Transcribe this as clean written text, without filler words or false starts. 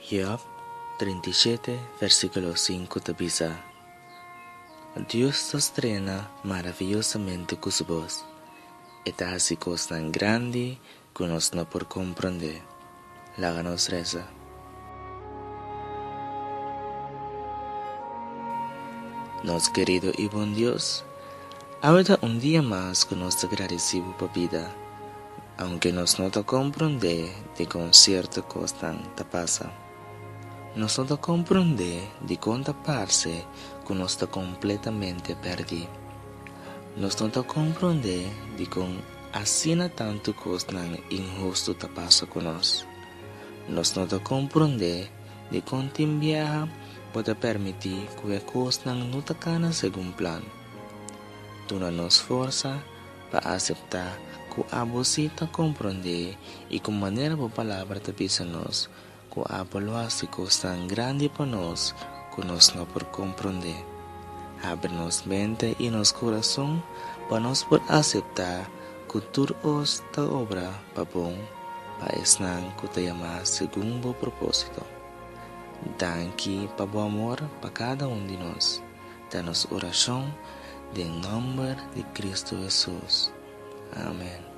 Job 37 versíkulo 5 ta bisa, Dios ta strena maraviyosamente ku su bos. E ta hasi kosnan grandi ku nos no por komprondé. Laga nos resa. Nos kerido i bon Dios, awe ta un dia mas ku nos ta gradisí bo pa bida, aunke nos no ta komprondé dikon sierto kosnan ta pasa. Nos no ta komprondé dikon ta parse ku nos ta kompletamente pèrdí. Nos no ta komprondé dikon asina tantu kosnan inhustu ta pasa ku nos. Nos no ta komprondé dikon tin biaha bo ta permití ku e kosnan no ta kana segun plan. Duna nos forsa pa aseptá ku abo sí ta komprondé i ku manera bo Palabra ta bisa nos ku abo lo hasi kosnan grandi pa nos ku nos no por komprondé. Habri nos mente i nos kurason pa nos por aseptá ku tur os ta obra pa bon pa esnan ku ta yamá segun bo propósito. Danki pa bo amor pa kada un di nos. Ta nos orashon den nòmber di Kristu Hesus. Amèn.